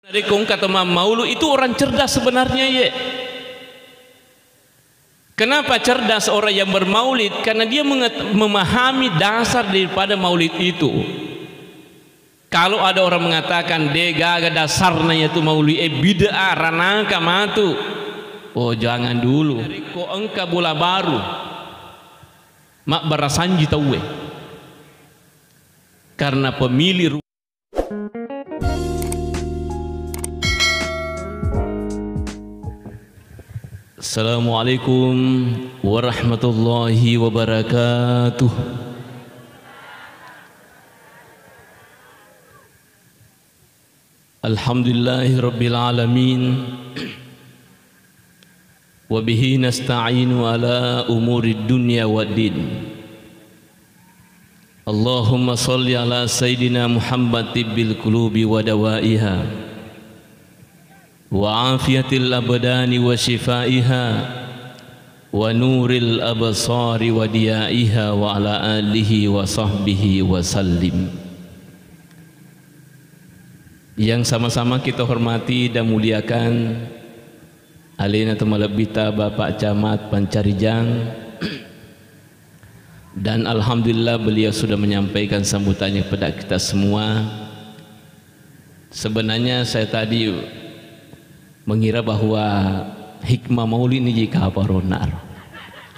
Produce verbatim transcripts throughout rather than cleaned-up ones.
Narekko engka to mammaulu, itu orang cerdas sebenarnya, ye. Kenapa cerdas orang yang bermaulid? Karena dia menget-, memahami dasar daripada maulid itu. Kalau ada orang mengatakan, "De gaga dasarna yatu maulid, eh, bid'ah, ranaka matu." Oh, jangan dulu. Narekko engka bola baru, mabbarasanji tauwe. Karena pemilik ru- Assalamualaikum warahmatullahi wabarakatuh. Alhamdulillahi rabbil alamin. Wa bihi nasta'inu ala umuri dunya waddin. Allahumma salli ala Sayyidina Muhammad tibbil qulubi wa dawaiha, wa afiyatil abdani wa shifaiha, wa nuril absari wa diyaiha, wa ala alihi wa sahbihi wa sallim. Yang sama-sama kita hormati dan muliakan, alena to malebbita Bapak Camat Pancarijang, dan alhamdulillah beliau sudah menyampaikan sambutannya kepada kita semua. Sebenarnya saya tadi mengira bahwa hikmah maulid ini jika apa ronar.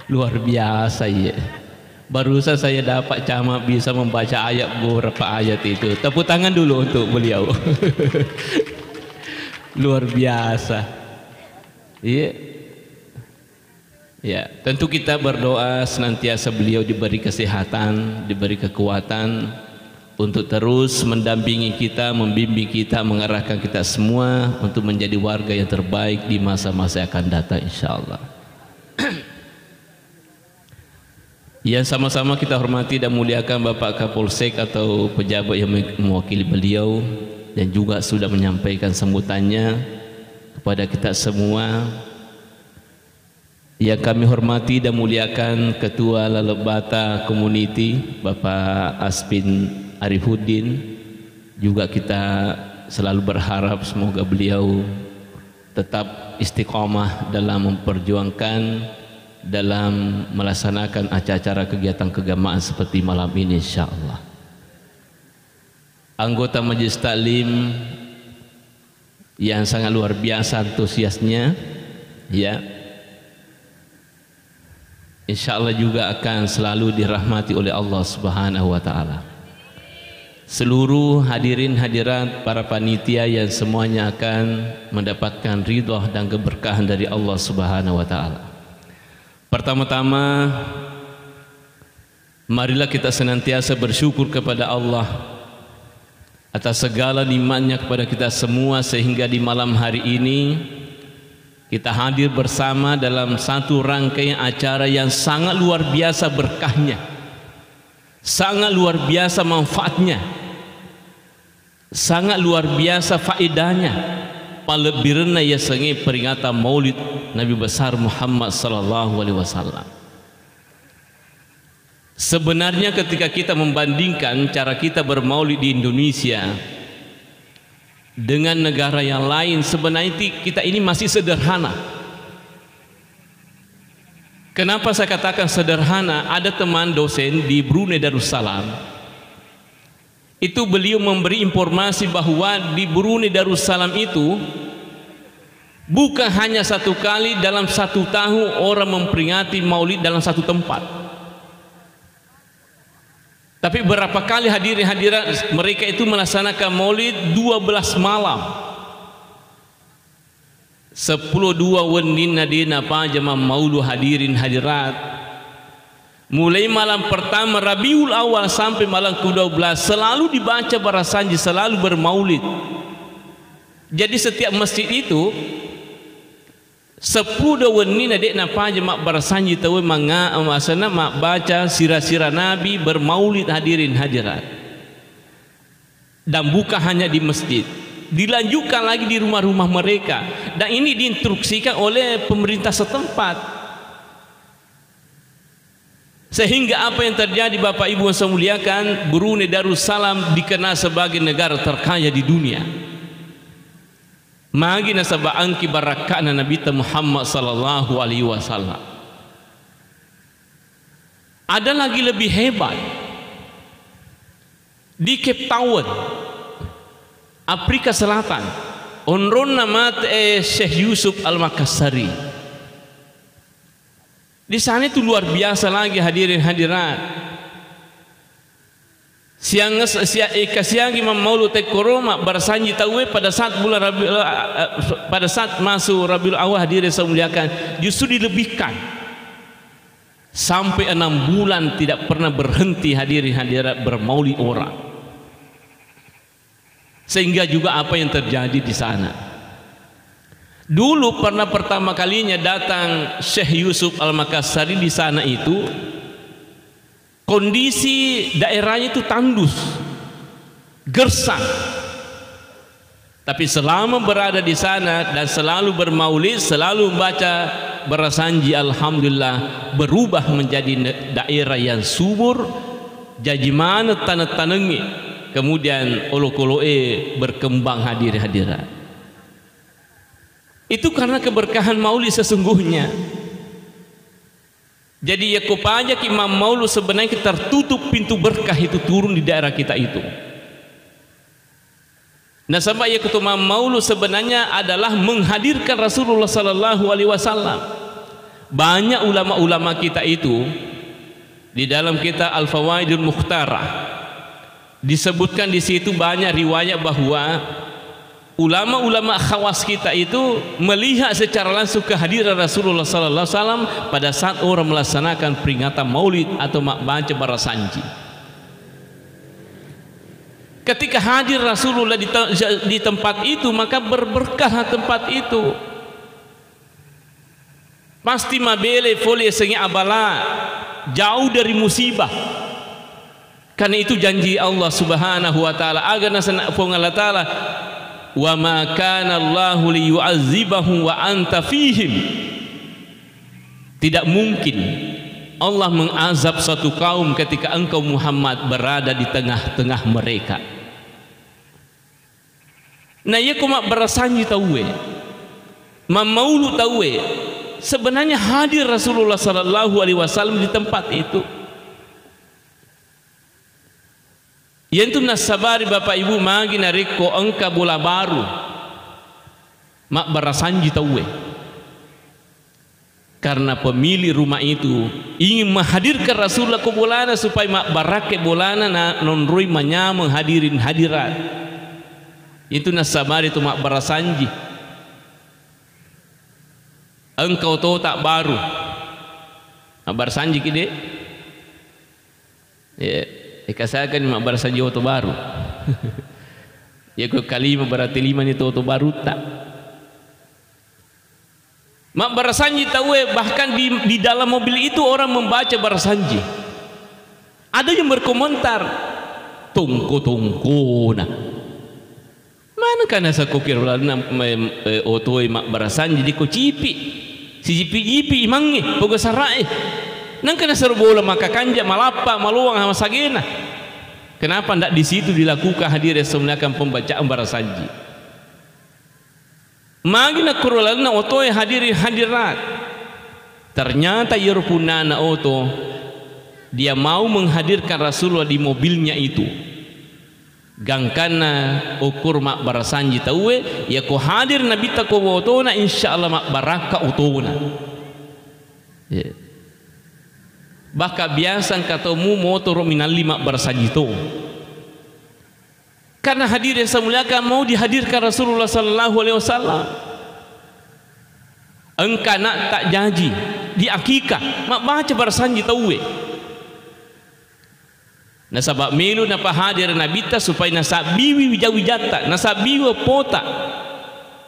Luar biasa, iya. Barusan saya dapat Camat bisa membaca ayat, beberapa ayat itu. Tepuk tangan dulu untuk beliau. Luar biasa. Iya. Ya, tentu kita berdoa senantiasa beliau diberi kesehatan, diberi kekuatan untuk terus mendampingi kita, membimbing kita, mengarahkan kita semua untuk menjadi warga yang terbaik di masa-masa yang akan datang, insya Allah. Yang sama-sama kita hormati dan muliakan Bapak Kapolsek atau pejabat yang me-, mewakili beliau dan juga sudah menyampaikan sambutannya kepada kita semua. Yang kami hormati dan muliakan Ketua Lalebbata Community, Bapak Aspin Arifuddin, juga kita selalu berharap semoga beliau tetap istiqomah dalam memperjuangkan, dalam melaksanakan acara-acara kegiatan keagamaan seperti malam ini, insya Allah. Anggota Majelis Taklim yang sangat luar biasa antusiasnya, ya. Insya Allah juga akan selalu dirahmati oleh Allah Subhanahu wa Ta'ala. Seluruh hadirin hadirat, para panitia yang semuanya akan mendapatkan ridho dan keberkahan dari Allah Subhanahu wa Ta'ala. Pertama-tama, marilah kita senantiasa bersyukur kepada Allah atas segala nikmatnya kepada kita semua, sehingga di malam hari ini kita hadir bersama dalam satu rangkaian acara yang sangat luar biasa berkahnya, sangat luar biasa manfaatnya, sangat luar biasa faedahnya, palebbirenna yasengnge peringatan Maulid Nabi Besar Muhammad sallallahu alaihi wasallam. Sebenarnya, ketika kita membandingkan cara kita bermaulid di Indonesia dengan negara yang lain, sebenarnya ti-, kita ini masih sederhana. Kenapa saya katakan sederhana? Ada teman dosen di Brunei Darussalam, itu beliau memberi informasi bahwa di Brunei Darussalam itu bukan hanya satu kali dalam satu tahun orang memperingati maulid dalam satu tempat. Tapi berapa kali hadirin hadirat mereka itu melaksanakan maulid dua belas malam. Seppulo dua wenninna de napaja mammaulu, hadirin hadirat. Mulai malam pertama Rabiul Awal sampai malam kedua belas selalu dibaca barasanji, selalu bermaulid. Jadi setiap masjid itu seppulo dua wenninna de napaja mabbarasanji tauwe manga-, maksudna mabbaca sira-sira Nabi, bermaulid, hadirin hadirat. Dan bukan hanya di masjid, dilanjutkan lagi di rumah-rumah mereka. Dan ini diinstruksikan oleh pemerintah setempat. Sehingga apa yang terjadi, Bapak Ibu yang saya muliakan, Brunei Darussalam dikenal sebagai negara terkaya di dunia. Magi nasaba engki barakka'na Nabitta Muhammad sallallahu alaihi wasallam. Ada lagi lebih hebat. Di Cape Town, Afrika Selatan, onronna mate Syekh Yusuf Al-Makassari. Di sana itu luar biasa lagi, hadirin hadirat. Siang, sia-, eh, kasiangi mammaulu tekkoro, mabbarasanji tauwe pada saat bulan Rabiul, eh, eh, pada saat masuk Rabiul Awal, hadirin saya muliakan, justru dilebihkan. Sampai enam bulan tidak pernah berhenti, hadirin hadirat, bermaulid orang. Sehingga juga apa yang terjadi di sana. Dulu pernah pertama kalinya datang Syekh Yusuf Al-Makassari di sana itu, kondisi daerahnya itu tandus, gersang. Tapi selama berada di sana dan selalu bermaulid, selalu membaca barasanji, alhamdulillah, berubah menjadi ne-, daerah yang subur, jaji maneng taneng-tanengnge, kemudian olokolo'e berkembang, hadir-hadirat. Itu karena keberkahan maulid sesungguhnya. Jadi, yakko pajaki mammaulu, sebenarnya tertutup pintu berkah itu turun di daerah kita itu. Nasaba yakko to mammaulu sebenarnya adalah menghadirkan Rasulullah sallallahu alaihi wasallam. Banyak ulama-ulama kita itu di dalam kitab Al-Fawaidul Mukhtarah disebutkan di situ banyak riwayat bahwa ulama-ulama khawas kita itu melihat secara langsung kehadiran Rasulullah sallallahu alaihi wasallam pada saat orang melaksanakan peringatan Maulid atau mak-, baca barasanji. Ketika hadir Rasulullah di te-, di tempat itu, maka berberkah tempat itu. Pasti mabele fole sengi abala, jauh dari musibah. Karena itu janji Allah Subhanahu wa Ta'ala. Aga nasana Puang Allah Ta'ala, "Wa ma kana Allahu liyu'azzibahum wa anta fihim." Tidak mungkin Allah mengazab satu kaum ketika engkau, Muhammad, berada di tengah-tengah mereka. Nah, iya ko mabbarasanji tauwe, mammaulu tauwe, sebenarnya hadir Rasulullah sallallahu alaihi wasallam di tempat itu. Iyantu nassabari Bapak Ibu magi narekko engka bola baru, mabbarasanji tauwe. Karena pemilik rumah itu ingin menghadirkan Rasulullah ko bolana supaya mabbarakkai bolana na nonroi manyameng hadirin hadirat. Itu nassabari tu mabbarasanji. Engka otota baru. Mabbarasanji ki, Dek? Iya, ikasakan mabbarasanji oto baru. Ya, ko kalima berarti lima ni tu oto barutta. Mabbarasanji tauwe, bahkan di, di dalam mobil itu orang membaca barasanji. Ada yang berkomentar, "Tongko-tongkona." Manengka nasa ko kiro lalenna, em, eh, otoe mabbarasanji, diko cipi. Sijipi-jipi imangnge, poga sara'e. Nengka nasero bola maka kanja, malappa, maloang, masagena. Kenapa ndak di situ dilakukan, hadirin yang saya muliakan, pembacaan barasanji? Magi nakkoro lalenna otoe, hadirin hadirat. Ternyata iyaro punnana oto, dia mau menghadirkan Rasulullah di mobilnya itu. Gangkanna okkur mabbarasanji tauwe, iya ko hadir Nabitta ko otona, insya Allah mabbarakka otona. Iya. Bahkan biasa engka tau mu motoro minalli mabbarasanji to. Karena hadirin saya muliakan, mau dihadirkan Rasulullah sallallahu alaihi wasallam. Engka ana'ta jaji, di akikah, mabbaca barasanji tauwe. Nasaba melo napahadir Nabitta supaya nasabbiwi wija-wijatta, nasabbiwi oppota.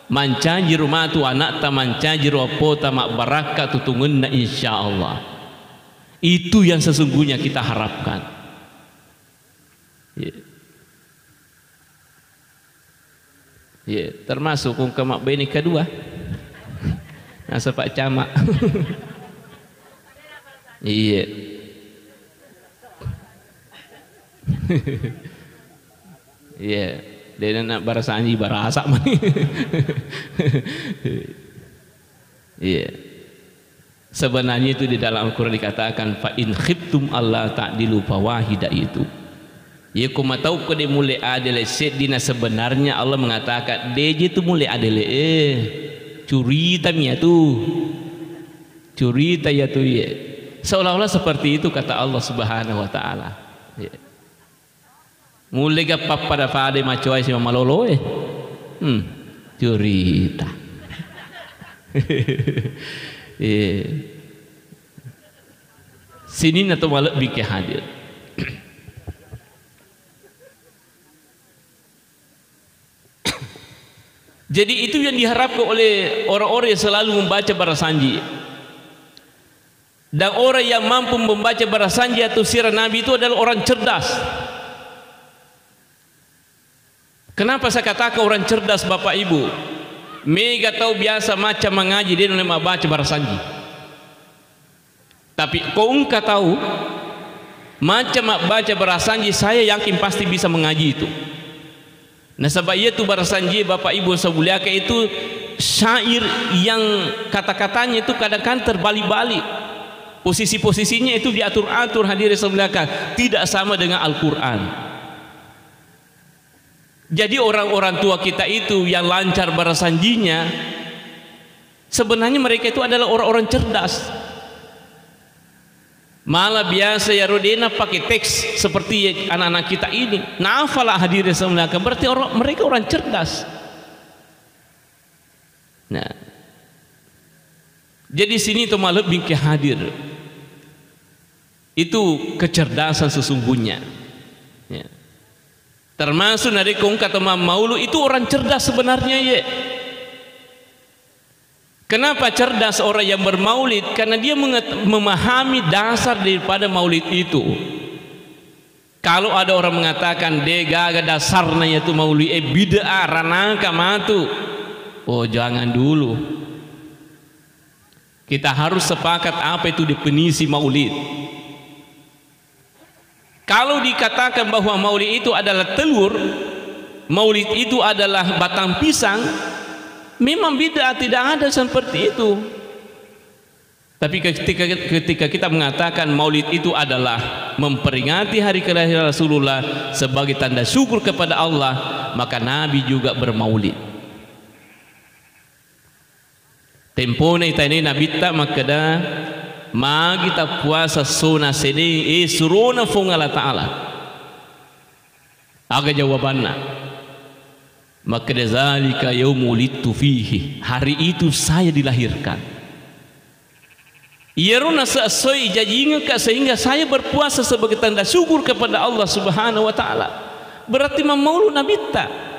Mancajiro matu ana'ta, mancajiro oppota, mabbarakka tutungenna, insya Allah. Itu yang sesungguhnya kita harapkan. Iya. Iya, termasuk engka mabbene kedua. Nasa Pak Camat. Iya. Iya. Dena na barasanji barasa mani. Iya. Sebenarnya itu di dalam Al-Quran dikatakan, "Fa in khiftum alla ta'dilu fawahida," itu. Iya, ko matau ko de mulle adele seddina, sebenarnya Allah mengatakan, "Deje tu mulle adele, eh, curita mi atu. Curita ya tu, ye." Seolah-olah seperti itu kata Allah Subhanahu wa Ta'ala. Iya. Mulle ga pappada-pada macoai si mamaloloe. Hmm, curita. Eh. Sininna to malebbi ke hadir. Jadi itu yang diharapkan oleh orang-orang yang selalu membaca barasanji. Dan orang yang mampu membaca barasanji atau sirah Nabi itu adalah orang cerdas. Kenapa saya katakan orang cerdas, Bapak Ibu? Mega tau biasa maca mangaji, de nolai mabbaca barasanji. Tapi ko engka tau maca mabbaca barasanji, saya yakin pasti bisa mengaji itu. Nasaba iyatu barasanji, Bapak Ibu saya muliakan, itu syair yang kata-katanya itu kadang-kadang terbalik-balik. Posisi-posisinya itu diatur-atur, hadirin saya muliakan, tidak sama dengan Al-Quran. Jadi orang-orang tua kita itu yang lancar barasanjinya, sebenarnya mereka itu adalah orang-orang cerdas. Malah biasa ya rodena pakai teks seperti anak-anak kita ini. Nafala, hadirin saya muliakan, berarti orang, mereka orang cerdas. Nah. Jadi sini to malebbi ke hadir. Itu kecerdasan sesungguhnya. Ya. Termasuk narekko engka to mammaulu, itu orang cerdas sebenarnya, ye. Kenapa cerdas orang yang bermaulid? Karena dia menget-, memahami dasar daripada maulid itu. Kalau ada orang mengatakan, "De gaga dasarna yatu maulid, eh, bid'ah, ranaka matu." Oh, jangan dulu. Kita harus sepakat apa itu definisi maulid. Kalau dikatakan bahwa maulid itu adalah telur, maulid itu adalah batang pisang, memang bid'ah, tidak ada seperti itu. Tapi ketika, ketika kita mengatakan maulid itu adalah memperingati hari kelahiran Rasulullah sebagai tanda syukur kepada Allah, maka Nabi juga bermaulid. Tempona itaenai Nabitta makkeda, "Magi tappuasa sona sedeng, eh, surona Fuang Allah Ta'ala?" Aga jawabanna? Makkeda, "Zalika yaumu wulidtu fihi." Hari itu saya dilahirkan. Iyaro naseessoi jajingekka sehingga saya berpuasa sebagai tanda syukur kepada Allah Subhanahu wa Ta'ala. Berarti mammaulu Nabitta.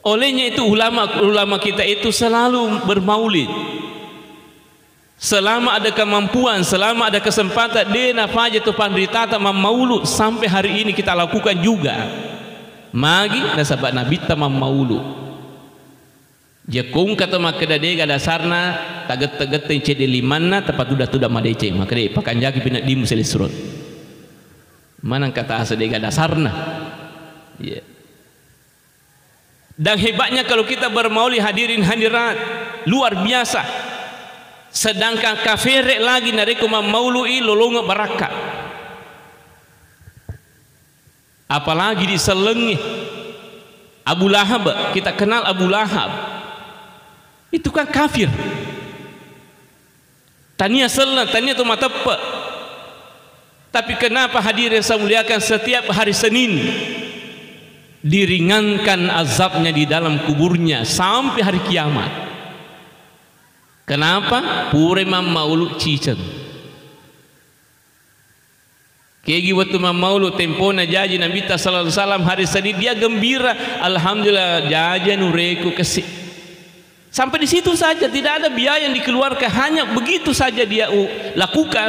Olehnya itu ulama, ulama kita itu selalu bermaulid. Selama ada kemampuan, selama ada kesempatan, de nafaja tu panritata mammaulu, sampai hari ini kita lakukan juga. Magi? Nasaba Nabitta mammaulu. Jekko engka to makkeda dega dasarna, tagette-gette cedde limanna, tapatuda-tuda madeceng, makkeda pakanjaki pineddimu selessureng. Maneng kata asa dega dasarna. Iya. Dan hebatnya kalau kita bermaulid, hadirin hadirat, luar biasa. Sedangkan kafere lagi narekko mammaului lolongeng barakka. Apalagi disellengi Abu Lahab, kita kenal Abu Lahab. Itu kan kafir. Tania selleng, tania to mateppe. Tapi kenapa, hadirin saya muliakan, setiap hari Senin diringankan azabnya di dalam kuburnya sampai hari kiamat? Kenapa? Pura mammaulu ciceng. Kegi wettu mammaulu tempona jaji Nabitta sallallahu alaihi wasallam hari Senin, dia gembira, "Alhamdulillah, jaji anureku kesi." Sampai di situ saja, tidak ada biaya yang dikeluarkan, hanya begitu saja dia u-, lakukan.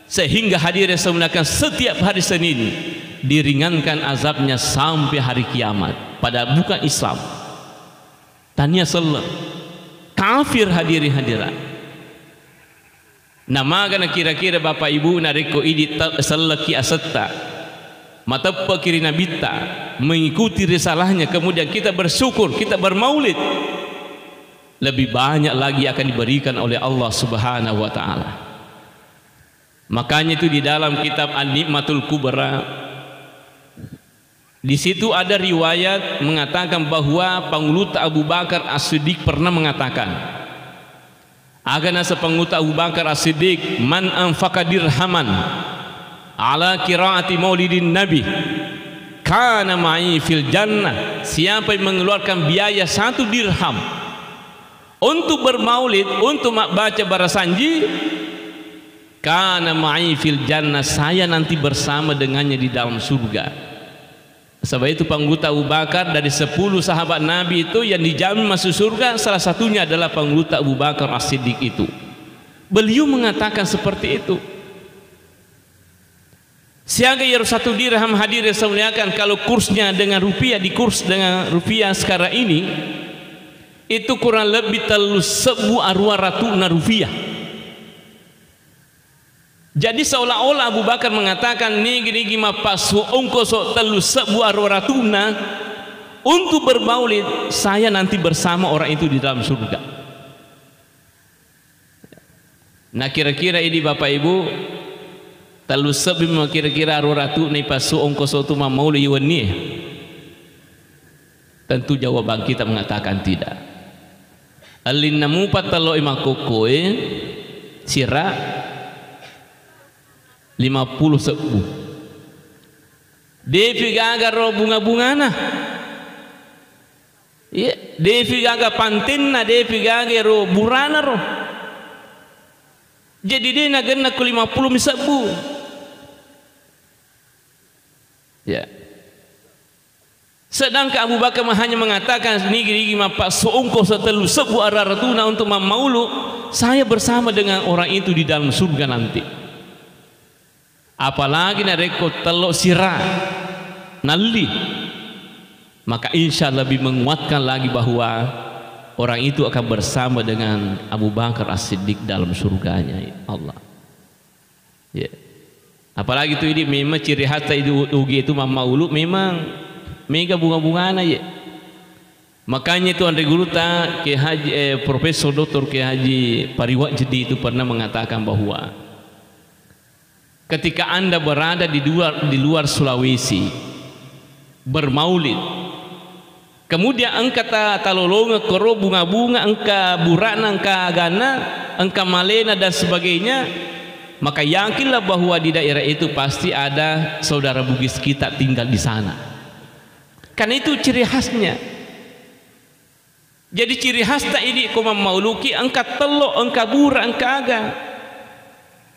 Sehingga hadirin saya muliakan, setiap hari Senin diringankan azabnya sampai hari kiamat. Padahal bukan Islam. Tania selleng. Kafir, hadirin hadirat. Namagana kira-kira Bapak Ibu narekko idi ta-, sellekki asetta? mateppe'ki ri Nabitta, mengikuti risalahnya, kemudian kita bersyukur, kita bermaulid, lebih banyak lagi akan diberikan oleh Allah Subhanahu wa Ta'ala. Makanya itu di dalam kitab An-Nikmatul Kubra, di situ ada riwayat mengatakan bahwa Panguluta Abu Bakar As-Siddiq pernah mengatakan, aga naseng Panguluta Abu Bakar As-Siddiq, "Man anfaqa dirhaman ala qiraati maulidin nabi, kana ma'i fil jannah." Siapa yang mengeluarkan biaya satu dirham untuk bermaulid, untuk membaca barasanji, "Kana ma'i fil jannah," saya nanti bersama dengannya di dalam surga. Sebab itu Panguluta Abu Bakar, dari sepuluh sahabat Nabi itu yang dijamin masuk surga, salah satunya adalah Panguluta Abu Bakar As-Siddiq itu. Beliau mengatakan seperti itu. Siaga iyaro satu dirham, hadirin yang saya muliakan, kalau kursnya dengan rupiah, di kurs dengan rupiah sekarang ini, itu kurang lebih tellu sebbu aruwa ratuna rupiah. Jadi seolah-olah Abu Bakar mengatakan, "Nigi-nigi mappassu ongkoso tellu sebbu aruwa ratuna untuk bermaulid, saya nanti bersama orang itu di dalam surga." Nah, kira-kira ini, Bapak Ibu, tellu sebbu kira-kira aruwa ratuna ipassu ongkoso tu mammaulid wennie? Tentu jawaban kita mengatakan tidak. Ellinna mupa tello i makkokkoe sira lima puluh sebbu. Depi gaga ro bunga-bungana. Iya, depi gaga pantenna, depi gaga ro burana ro. Jadi de nagenna ko lima puluh mi sebbu. Ya. Sedangkan Abu Bakar hanya mengatakan, "Nigi-nigi mappassu ongkoso tellu sebbu aruwa ratuna untuk mammaulu, saya bersama dengan orang itu di dalam surga nanti." Apalagi narekko tello sira nalli, maka insya Allah lebih menguatkan lagi bahwa orang itu akan bersama dengan Abu Bakar As-Siddiq dalam surganya Allah. Ya. Apalagi tu idi memang ciri khas ta idi u-, ugi itu mammaulu memang mega bunga-bungana, ya. Makanya itu anre guru ta Kiai Haji, eh, Profesor Doktor Kiai Haji Pariwak Jedi itu pernah mengatakan bahwa ketika Anda berada di luar, di luar Sulawesi, bermaulid, kemudian engka ta-, talolongeng koro bunga-bunga, engka burana, engka agana, engka malena dan sebagainya, maka yakinlah bahwa di daerah itu pasti ada saudara Bugis kita tinggal di sana. Karena itu ciri khasnya. Jadi ciri khasta idi ko mammauluki engka tello, engka bura, engka aga.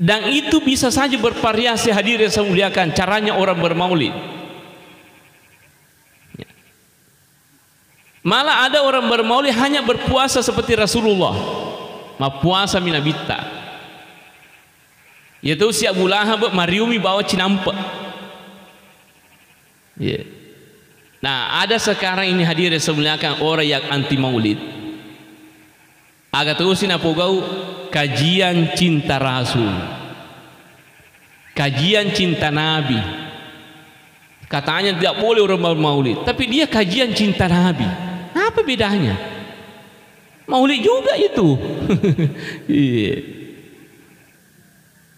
Dan itu bisa saja bervariasi, hadirin yang saya muliakan, caranya orang bermaulid. Malah ada orang bermaulid hanya berpuasa seperti Rasulullah. Mappuasa mi Nabitta. Yaitu si Abu Lahab mariumi bawa cinampe. Iya. Nah, ada sekarang ini, hadirin yang saya muliakan, orang yang anti maulid. Aga tosi napogau? Kajian cinta Rasul. Kajian cinta Nabi. Katanya tidak boleh orang bermaulid, tapi dia kajian cinta Nabi. Apa bedanya? Maulid juga itu. Iya.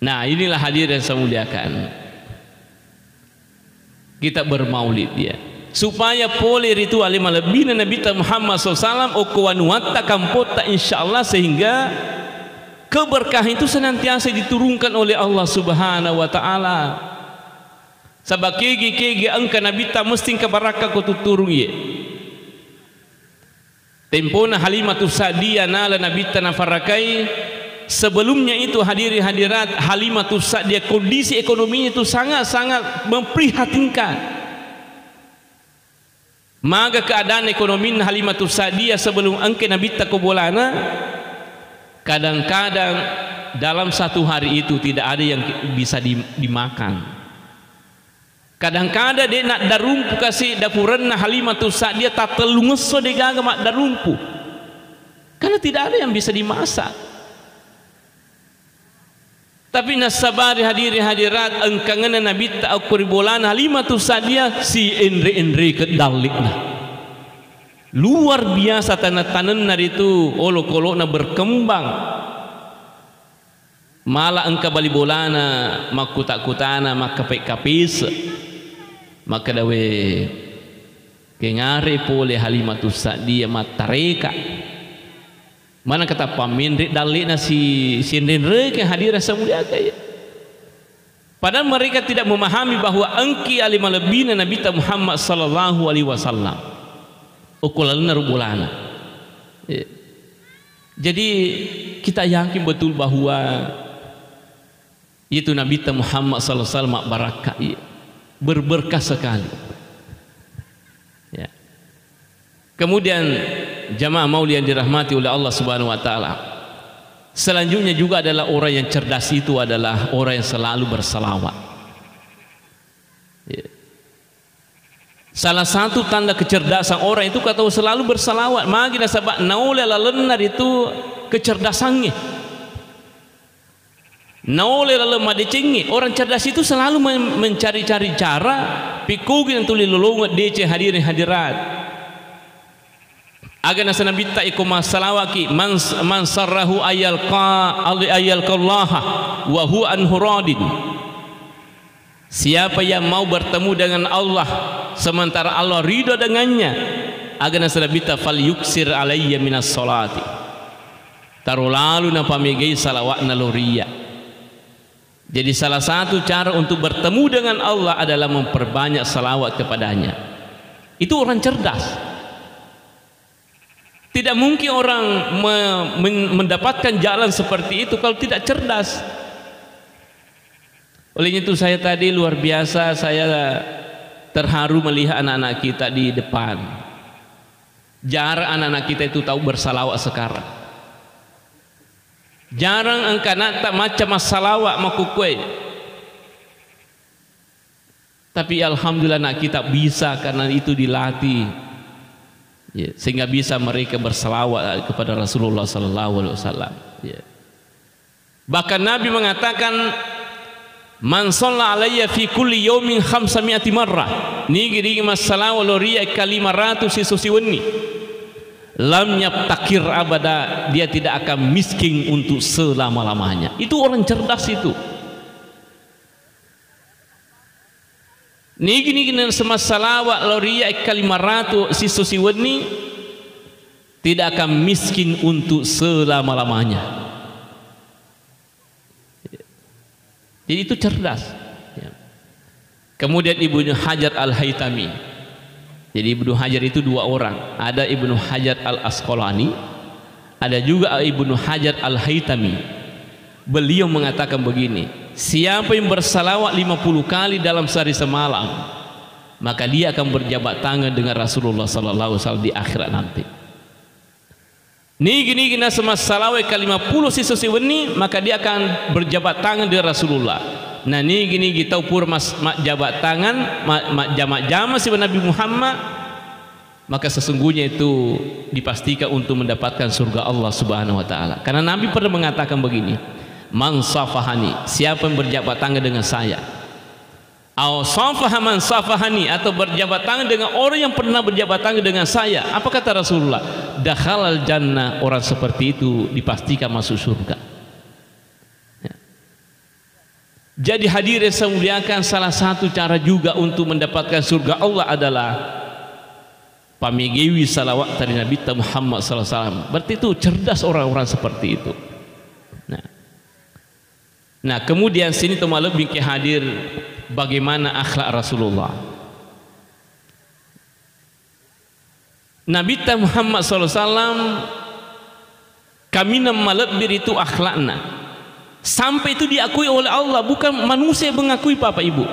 Nah, inilah, hadirin yang saya muliakan. Kita bermaulid, ya. Supaya pole ritual malebbina Nabitta Muhammad sallallahu alaihi wasallam, okko wanuatta, kampotta, insya Allah, sehingga keberkahan itu senantiasa diturunkan oleh Allah Subhanahu wa Ta'ala. Saba kegi-kegi engka Nabitta, mesti engka barakka ko tutturung, ye. Tempona Halimatus Sa'diyah nala Nabitta nafarakai, sebelumnya itu, hadirin hadirat, Halimatus Sa'diyah kondisi ekonominya itu sangat-sangat memprihatinkan. Maga keadaan ekonominna Halimatus Sa'diyah sebelum engka Nabitta ko bolana? Kadang-kadang dalam satu hari itu tidak ada yang bisa di-, dimakan. Kadang-kadang de' naddarumpu kasi' dapurenna Halimatus Sa'diyah, tattellungesso de' gaga maddarumpu. Karena tidak ada yang bisa dimasak. Tapi nassabari hadirin hadirat, engkangenna Nabitta okko ri bolana Halimatus Sa'diyah, si enre-enrekeng dalle'na. Luar biasa taneng-tanenna ritu, olokolo'na berkembang. Mala engka bali bolana, makkuta-kutana, makkape-kapese. Makkeda, "We, kengare pole Halimatus Sa'diyah mattareka." Maneng katappa menre dalle'na si, si enre-enrekeng hadirin yang saya muliakan, ya. Padahal mereka tidak memahami bahwa engki ale malebbina Nabitta Muhammad sallallahu alaihi wasallam. Okko lalenna ro bolana. Ya. Jadi, kita yakin betul bahwa itu Nabitta Muhammad sallallahu alaihi wasallam mabbarakka, iya. Berberkah sekali. Ya. Kemudian, jamaah maulid yang dirahmati oleh Allah Subhanahu wa Ta'ala, selanjutnya juga adalah orang yang cerdas itu adalah orang yang selalu bersalawat. Ya. Salah satu tanda kecerdasan orang itu, katau selalu bersalawat. Magi nasaba naole lalenna ritu kecerdasangnge. Naole laleng madecengnge. Orang cerdas itu selalu men-, mencari-cari cara, pikkugi natuli lolongeng deceng hadirin hadirat. Aga naseng Nabitta, iko massalawaki, "Man, man sarrahu ayyalqa, ayyalqallaha wa huwa anhu radin." Siapa yang mau bertemu dengan Allah sementara Allah ridho dengannya, aga naseng Nabitta, "Falyuksir alayya minas salati." Taro lalu napamegai salawatna lao ri iyya. Jadi salah satu cara untuk bertemu dengan Allah adalah memperbanyak salawat kepadanya. Itu orang cerdas. Tidak mungkin orang me-, men-, mendapatkan jalan seperti itu kalau tidak cerdas. Olehnya itu saya tadi luar biasa, saya terharu melihat anak-anak kita di depan. Jarang anak-anak kita itu tahu bersalawat sekarang. Jarang engka anatta macca massalawa makkukkue. Tapi alhamdulillah anak kita bisa karena itu dilatih. Ya, sehingga bisa mereka bersalawat kepada Rasulullah sallallahu alaihi wasallam. Ya. Bahkan Nabi mengatakan, "Man shalla alayya fi kulli yaumin khamsa mi'ati marrah." Nigi-nigi massalawa lao ri iyya engka lima ratus siso siwenni. "Lam yaftakir abada," dia tidak akan miskin untuk selama-lamanya. Itu orang cerdas itu. Nigi-nigi naseng massalawa lao ri iyya engka lima ratus siso siwenni, tidak akan miskin untuk selama-lamanya. Jadi itu cerdas. Ya. Kemudian Ibnu Hajar Al-Haytami. Jadi Ibnu Hajar itu dua orang. Ada Ibnu Hajar Al-Asqalani, ada juga Ibnu Hajar Al-Haytami. Beliau mengatakan begini, "Siapa yang bersalawat lima puluh kali dalam sehari semalam, maka dia akan berjabat tangan dengan Rasulullah sallallahu alaihi wasallam di akhirat nanti." Nigi-nigi naseng massalawa engka lima puluh siso siwenni, maka dia akan berjabat tangan dengan Rasulullah. Nah, nigi-nigi tau pura mas-, majjabat tangan, ma-, majjama-jama sibawa Nabi Muhammad, maka sesungguhnya itu dipastikan untuk mendapatkan surga Allah Subhanahu wa Ta'ala. Karena Nabi pernah mengatakan begini, "Man safahani," siapa yang berjabat tangan dengan saya, "Au safaha man safahani," atau berjabat tangan dengan orang yang pernah berjabat tangan dengan saya. Apa kata Rasulullah? "Dakhalal jannah," orang seperti itu dipastikan masuk surga. Ya. Jadi hadirin saya muliakan, salah satu cara juga untuk mendapatkan surga Allah adalah pamegewi salawat dari Nabi Muhammad sallallahu alaihi wasallam. Berarti itu cerdas orang-orang seperti itu. Nah. Nah, kemudian sini to malebbi ke hadir bagaimana akhlak Rasulullah. Nabitta Muhammad sallallahu alaihi wasallam kaminang malebbi ritu akhlakna. Sampai itu diakui oleh Allah, bukan manusia yang mengakui, Bapak Ibu.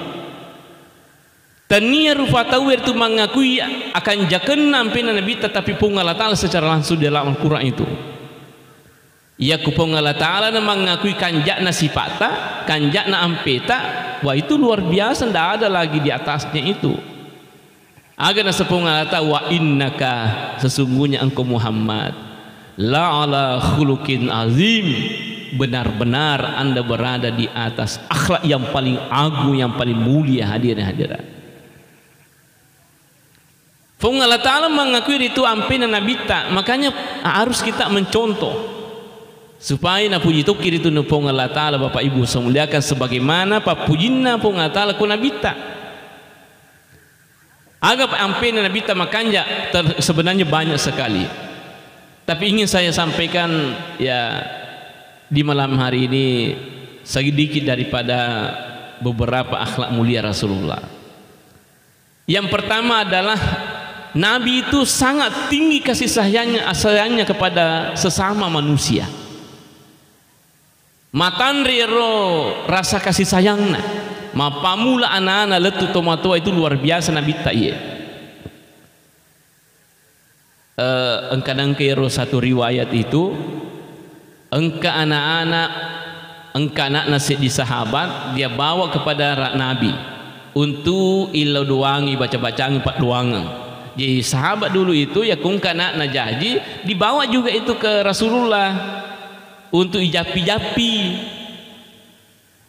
Tania rupa tauwe ritu mangakui akan jakenna ampenna Nabitta, tapi Puang Allah Ta'ala secara langsung di dalam Al-Quran itu. Iya ku Puang Allah Ta'ala na mangakui kanja'na sipa'ta, kanja'na ampeta, wah, itu luar biasa, ndak ada lagi di atasnya itu. Aga naseng Puang Allah Ta'ala, "Wa innaka," sesungguhnya engkau Muhammad, "la ala khuluqin azim," Benar-benar Anda berada di atas akhlak yang paling agung, yang paling mulia, hadirin hadirat. Puang Allah Ta'ala mengakui ritu ampena Nabitta, makanya harus kita mencontoh. Supaya napuji tokki ritu Puang Allah Ta'ala, Bapak Ibu saya muliakan, sebagaimana pappujinna Puang Allah Ta'ala ko Nabitta. Aga ampena Nabitta makanja, ter-, sebenarnya banyak sekali. Tapi ingin saya sampaikan, ya, di malam hari ini sedikit daripada beberapa akhlak mulia Rasulullah. Yang pertama adalah Nabi itu sangat tinggi kasih sayangnya, sayangnya kepada sesama manusia. Matanre ero rasa kasih sayangna. Mappamula ana-ana lettu tomatoa itu luar biasa Nabitta iye. Eh, engka nengka ero satu riwayat itu, engka anak-anak, engka anakna seddi sahabat, dia bawa kepada ra-, Nabi untuk ilo doangi, baca-bacangi paddoangeng. Jadi sahabat dulu itu, ya, ko engka anakna jaji, dibawa juga itu ke Rasulullah untuk ijappi-jappi.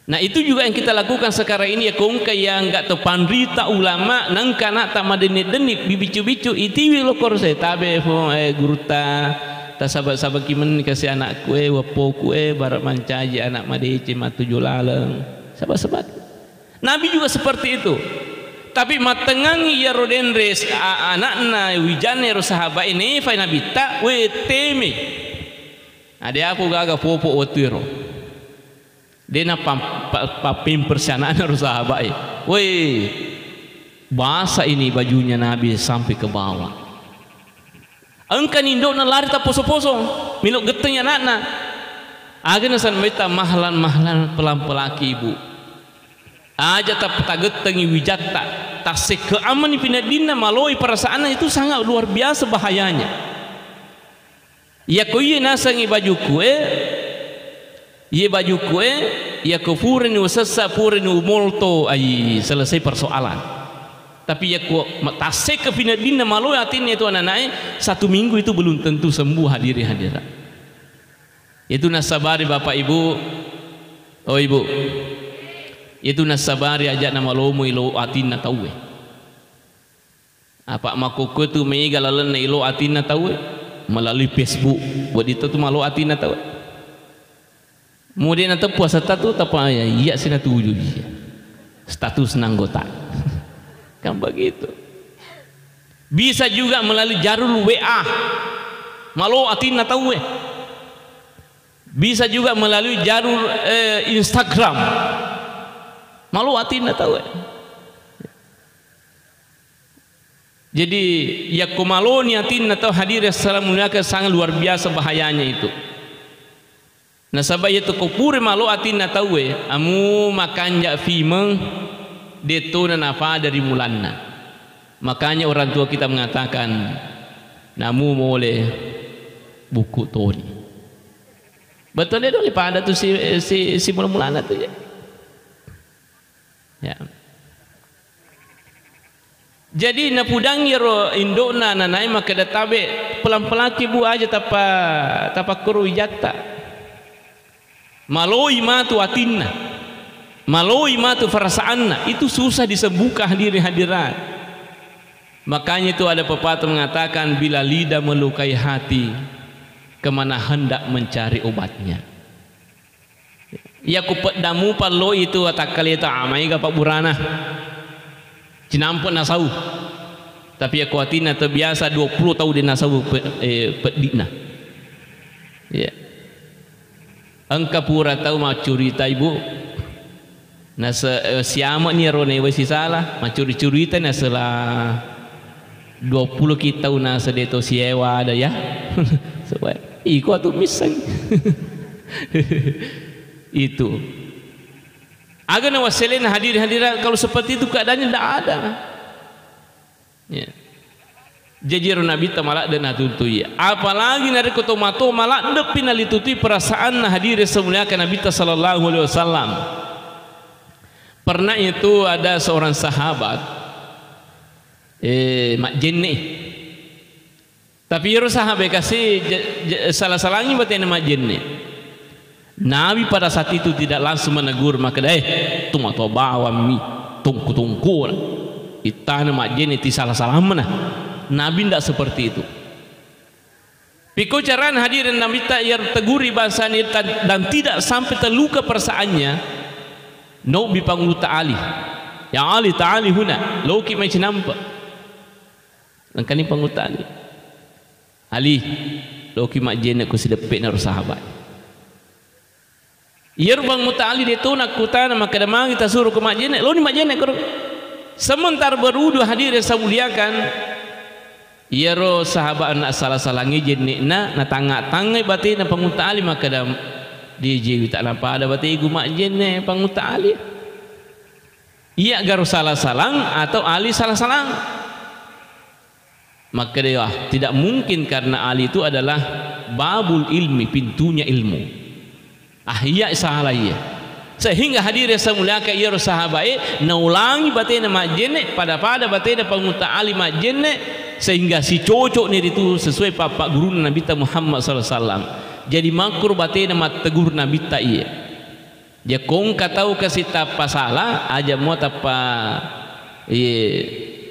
Nah, itu juga yang kita lakukan sekarang ini, ya, ko engka yang nggak tahu panrita ulama, nengka anakta madenni-denni, bibiccu-biccu, itiwi lo korose, tabe, fo, eh, gurutta, tasaba-sabaki menni kasi anakku, eh, weppoku, eh, bara mancaji anak madeceng, matuju laleng. Saba-saba. Nabi juga seperti itu. Tapi mattengngangi iyaro denre s-, a-, anakna wijanna ero sahabat ini, fai Nabitta, we, teme. Ade apa gaga popo wettu ero. De' napam-, pa-, pappimpersi anakna ro sahabae. Woi, basah ini bajunya Nabi sampai ke bawah. Engkani indo'na lari tapposo-poso, melo' gettengngi anakna. Aga nasenna Nabitta, "Mahlan, mahlan, pelan-pelaki, Ibu. Aja tap-, tagettengngi wijatta, tassekke amani pineddinna, maloi perasaanna, itu sangat luar biasa bahayanya." Iyako iye nasengngi bajukku e, iye bajukku e, iyako purani usessa, purani umolto, ai, selesai persoalan. Tapi iyako ma-, tassekke pineddinna, maloi atinna itu ananae, satu minggu itu belum tentu sembuh, hadirin hadirat. Itu nasabari Bapak Ibu, oh Ibu, itu nasabari aja'na malomo ilo atinna tauwe. Apa makkukku tu mega lalenna ilo atinna tauwe melalui Facebook. Wedding to tu malo atinna tauwe. Mode nateppu asetta tu, tapa iya, iya si natuju iya. Status anggota. Kan begitu. Bisa juga melalui jalur W A. Malo atinna tauwe. Bisa juga melalui jalur, eh, Instagram. Malo atinna tauwe. Jadi, yakko maloni atinna tau, hadirin yang saya muliakan, sangat luar biasa bahayanya itu. Nasaba iyatu ko pura malo atinna tauwe, amu makanja fimeng, de'tona napada ri mulanna. Makanya orang tua kita mengatakan, namu mole buku toni. Betul deh, dole pada tu si, si, si mula-mulana tu ya. Ya. Jadi napudangi ro indo'na nanae makkeda, "Tabe, pelan-pelanki, Bu, aja tapa-, tapakkoro wijatta." Maloi matu atinna. Maloi matu perasaanna. Itu susah disembuhkan, hadirin hadirat. Makanya itu ada pepatah mengatakan, "Bila lidah melukai hati, kemana hendak mencari obatnya?" Yakko peddamu palloi itu atakkaleta, amai ga pabburana. Cinampe nasau. Tapi yakko atinna terbiasa dua puluh tahun de' nasau pe-, eh, peddi'na. Ya. Engka pura tau maccurita, Ibu. Nase-, eh, siame'ni ero newe sisala, maccuri-curita nasela dua puluh ki tau nase de' to siewa ada ya. Sebab iko atu misseng. Itu. Aga na wasselena hadirin hadirat, kalau seperti itu keadaannya ndak ada. Ya. Jaji ero Nabitta maladde' natutui. Apalagi narekko tomatoa maladde'pi nalitutui perasaanna, hadirin semuliakan Nabitta sallallahu alaihi wasallam. Pernah itu ada seorang sahabat, eh, majjenne'. Tapi ero sahabat kasi je-, je-, sala-salangi batena majjenne'. Nabi pada saat itu tidak langsung menegur, makkeda, "Eh, tomatoa bawammi, tongko-tongkona. Ittana majjenne ti sala-salamana." Nabi ndak seperti itu. Pekko carana hadirin Nabitta iya teguri bangsana dan, dan tidak sampai terluka perasaannya, naobbi Panglutta Ali. "Ya Ali, ta'ali huna, loki mai cinampe." Engkani Panglutta Ali. "Ali, loki majjenne ko sideppena ro sahabat." Iyaro Panglutta Ali de to nakkutana makkeda, "Magi tasuro ko majjenne?" Loni majjenne koro. Sementara berudu hadirin saya muliakan, iyaro sahabat anak sala-salangi jenne'na, natangnga-tangngai batena Panglutta Ali makkeda, "Di jewi tak napada bategu majjenne Panglutta Ali. Iya garo sala-salang atau Ali sala-salang?" Makkedai, "Wah, tidak mungkin karena Ali itu adalah babul ilmi, pintunya ilmu. Ah, iya salah iya." Sehingga hadirin saya muliakan iyaro sahabae naulangi batena majjenne, pada-pada batena Panglutta Ali majjenne, sehingga sicocokni ritu sesuai pappaggurunna Nabitta Muhammad sallallahu alaihi wasallam. Jadi makkuro batena mattegur Nabitta iye. Yakko engka tau kasi tappa sala, aja mua tappa, iye,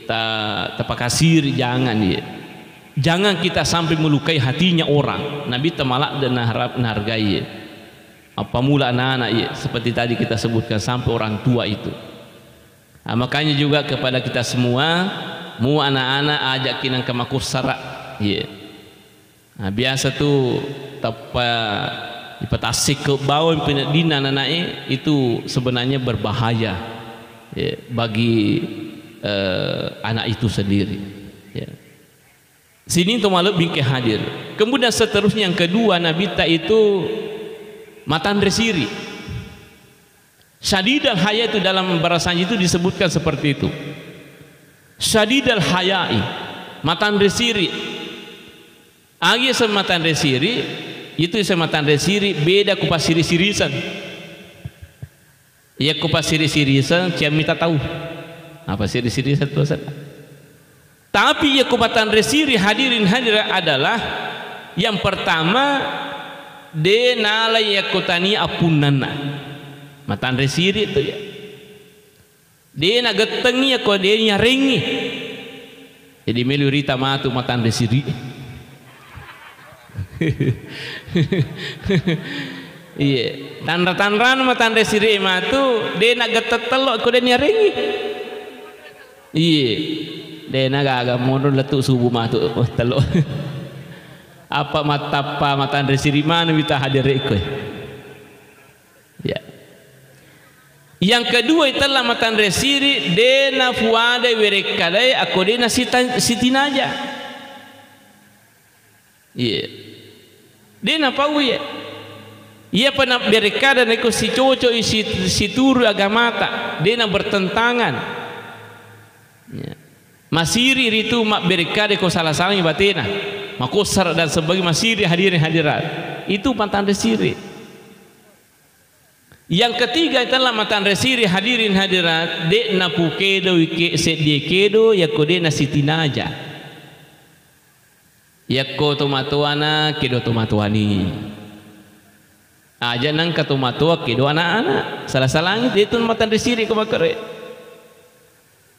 ta-, tappa kasiri, jangan, iye. Jangan kita sampai melukai hatinya orang. Nabitta maladde naharap-, nahargai, iye. Appamula anak-anak, iye, seperti tadi kita sebutkan sampai orang tua itu. Nah, makanya juga kepada kita semua, mua anak-anak ajak kinang ke makussara, iye. Nah, biasa tu tappa ipatassikke bawang peneddinna anana'e, itu sebenarnya berbahaya, ya, bagi, eh, anak itu sendiri, ya. Sining to malebbi engka hadir. Kemudian seterusnya yang kedua, Nabitta itu matanre siri. Syadidal haya itu dalam bahasa itu disebutkan seperti itu. Syadidal hayai, matanre siri. Agi yaseng matanre siri, itu yaseng matanre siri, beda ku passiri-siriseng. Iya ku passiri-siriseng, ciammi tatau. Apa siri-siriseng tu, Ustaz? Tapi iya ku matanre siri, hadirin hadirat, adalah yang pertama, de nalai yakko tania appunnanna. Matanre siri tu ya. De nagettengi yakko de niarengi. Jadi melu rita matu matanre siri. Iye, tanra-tanrana matanre siri matu, de nagetteng tello ko de niarengi. Iye, de nagaga mono lettu subuh matu, oh, tello. Apa mattappa matanre siri manu wita hadere ko. Ya. Yang kedua, itella matanre siri, de nafuadai werekkadai akko de nasita-, sitinaja. Iye. De napau iye. Iyapa nabberekkada naiko sicoco'i sit-, situru agamata, de nabertentangan. Ya. Masiri ritu mabberekkada ko sala-salami batena. Makossara dan sebagainya, masiri hadirin hadirat. Itu matanre siri. Yang ketiga, itella matanre siri hadirin hadirat, de napukedoi ke seddie kedo yakko de nasitinaja. Yakko tomatoana kedo tomatoani. Aja nangka tomatoa kedo anak-anak. Sala-salangi de tu matanre siri ko makkere.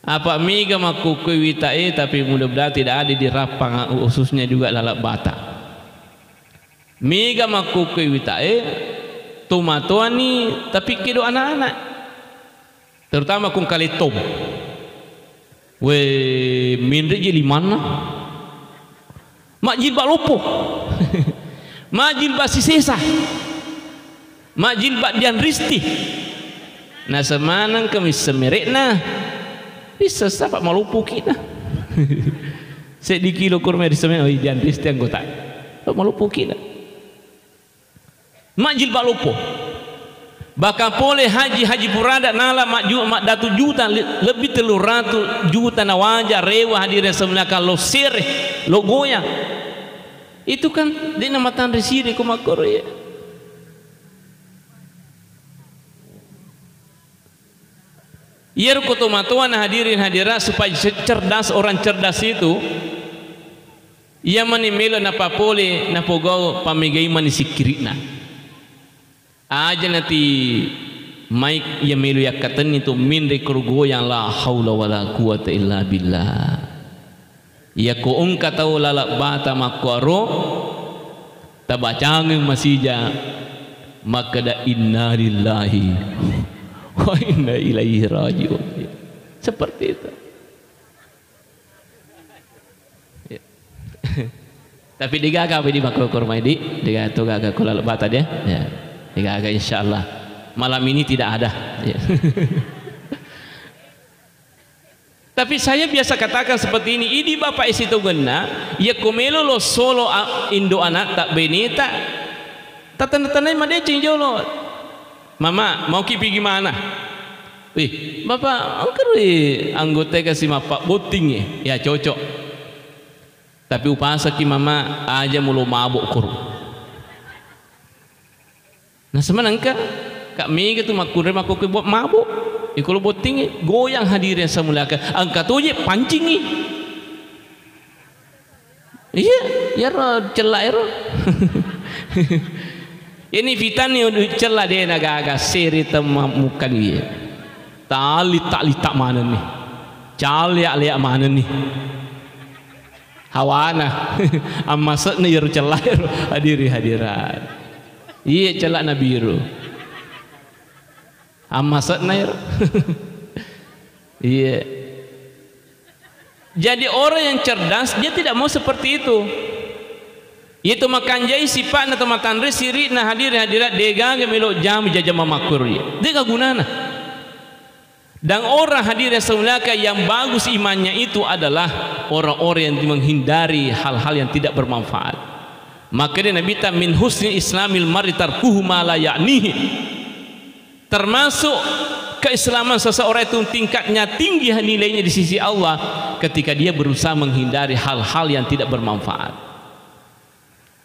Apa mega makkukkui witae, tapi mudah-mudahan tidak ada di Rappang, khususnya juga laleng Batak. Mega makkukkui witae, tomatoani, tapi kedo anak-anak. Terutama kung kalettong. We, menre je limanna. Majjilbab loppo. Majjilbab sisesa. Majjilbab Dian Risti. Nasemaneng kami semerekna. Risesa, Pak, maloppo kina. Seddi kilo kurma risemeng, oh, Dian Risti anggota. Pak, maloppo kina. Majjilbab loppo. Bahkan pole haji, haji purada nala majju-, maddatu juta, le-, lebbi tellu ratu juta nawaja rewa hadirin semuanya, kalau sere, lo goyang. Itu kan de namatanre siri ko makkoro ya. Iyaro ko tomatoana hadirin hadirat supaya cer-, cerdas, orang cerdas itu, iya mani melo napapole, napogau, pamegai mani sikkiri'na. Aja nati mai iya melo yakkatenni tu minre koro goyang, la haula wala quwata illa billah. Iyako engka tau laleng bata makkuaro, tabacangeng masija makkeda, "Innalillahi wa inna ilaihi raji'un." Seperti itu. Ya. Tapi degaga apa di makkuaro mai di? Degaga to gaga ko laleng bata dia? Ya. Degaga, insyaallah. Malam ini tidak ada. Ya. Tapi saya biasa katakan seperti ini, idi Bapak isi togenna, iya ko melo lo solo a-, indo anatta, beneta, tatanna-tannai madeceng jolo. "Mama, mau ki pigi mana?" "Wih, Bapak, engka ri anggota kasi mappabbottingi." "Ya, cocok. Tapi upasaki, Mama, aja mulo mabok koro." Nasaba engka, ka mega tu makkunrai makkokkoe bo-, mabok. Iko lo bottingi, goyang hadirin yang saya muliakan. Engka toje pancingi. Iya, iyaro cella ero. Ini fitani udu cella de na gaga seri temma mukan iya. Tali tak litak manenni. Caliak-liak manenni. Hawana. Ammase'na iyaro cella ero hadiri hadirat. Iya, cella'na biru. Ammase'na ero. Iya. Jadi orang yang cerdas, dia tidak mau seperti itu. Itu makanjai sipa'na to matanre siri'na hadiri hadirat, degaga melo jamu jajama makkuru iya. Dega gunana. Dan orang hadirin yang saya muliakan, yang bagus imannya itu adalah orang-orang yang menghindari hal-hal yang tidak bermanfaat. Maka dia Nabi ta, "Min husni islamil mar'i tarkuhu ma la ya'nihi." Termasuk keislaman seseorang itu tingkatnya tinggi nilainya di sisi Allah ketika dia berusaha menghindari hal-hal yang tidak bermanfaat.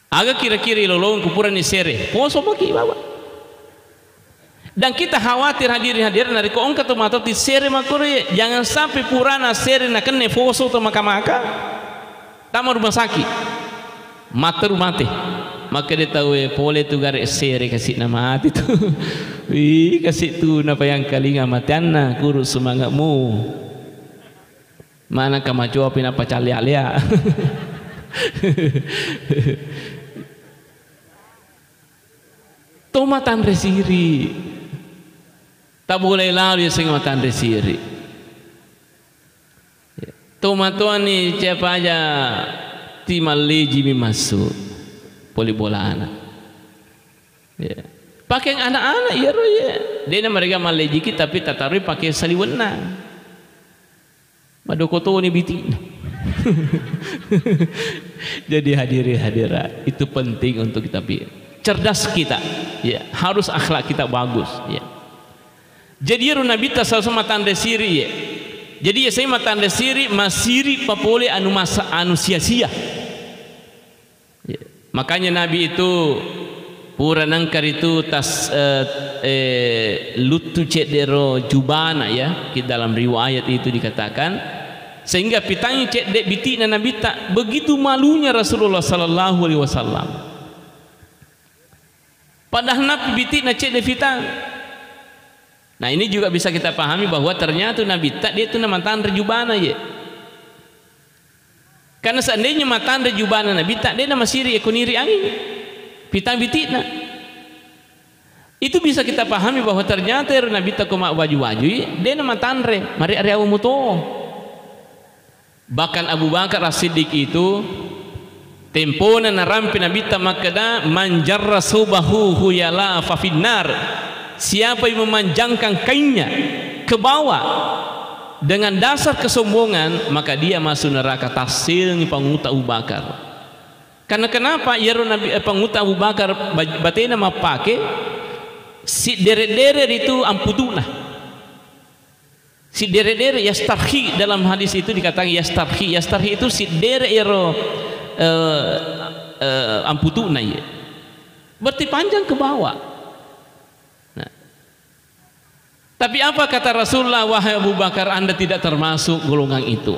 Aga kira-kira ilolongeng ku purani sere, poso maki baba. Dan kita khawatir hadirin hadirat, narekko engka to matotti sere makkoro ye, jangan sampai purana sere nakenna poso to maka-maka, tama rumah sakit, matteru mate. Makkeda tauwe, pole tu gare sere kasi'na mate tu. Wih, kasi tu napayangkalinga mateanna, kuru semangatmu. Mana kamacoapi nappa calea-lea. To matanre siri. Tabolai lalo yasengnge matanre siri. To matoani siapa aja ti mallejimi massu pole bolana. Ya. Pakeang anak-anak iyaro ye. Dena mereka mallejiki tapi tataroi pakeang saliwenna. Madoko toni biti'na. Jadi hadirin hadirat, itu penting untuk kita pi-, cerdas kita, ya, harus akhlak kita bagus, ya. Jadi ero Nabitta sallallahu alaihi wasallam matanre siri, ya. Jadi ya saya matanre siri, masiri papole anu masa, anu sia-sia. Ya. Makanya Nabi itu pura nengka ritu tas, eh, eh, luttu cedde ro jubana, ya, di dalam riwayat itu dikatakan, sehingga pitangi cedde biti'na Nabitta, begitu malunya Rasulullah sallallahu alaihi wasallam. Padahal nappi biti'na cedde fitang. Nah, ini juga bisa kita pahami bahwa ternyata Nabitta de tu namatanre jubana ye. Karena seandainya matanre jubana Nabitta, de namasiri ekoniri angi. Fitang biti'na. Itu bisa kita pahami bahwa ternyata ero Nabitta ko mabbaju-bajui, de namatanre, mari areawa muto. Bahkan Abu Bakar As-Siddiq itu, tempona narampe Nabitta makkeda, "Man jarra saubahu khuyala fa finnar." Siapa yang memanjangkan kainnya ke bawah dengan dasar kesombongan, maka dia masuk neraka. Tafsirnya Panguta Abu Bakar. Karena kenapa? Iyaro Nabi, eh, Panguta Abu Bakar ba-, batena mappake siddere-dere ritu amputuna. Siddere-dere, yastarhi, dalam hadis itu dikatakan yastarhi. Yastarhi itu siddere ero, eh, eh, amputuna, iya. Berarti panjang ke bawah. Nah. Tapi apa kata Rasulullah, "Wahai Abu Bakar, Anda tidak termasuk golongan itu."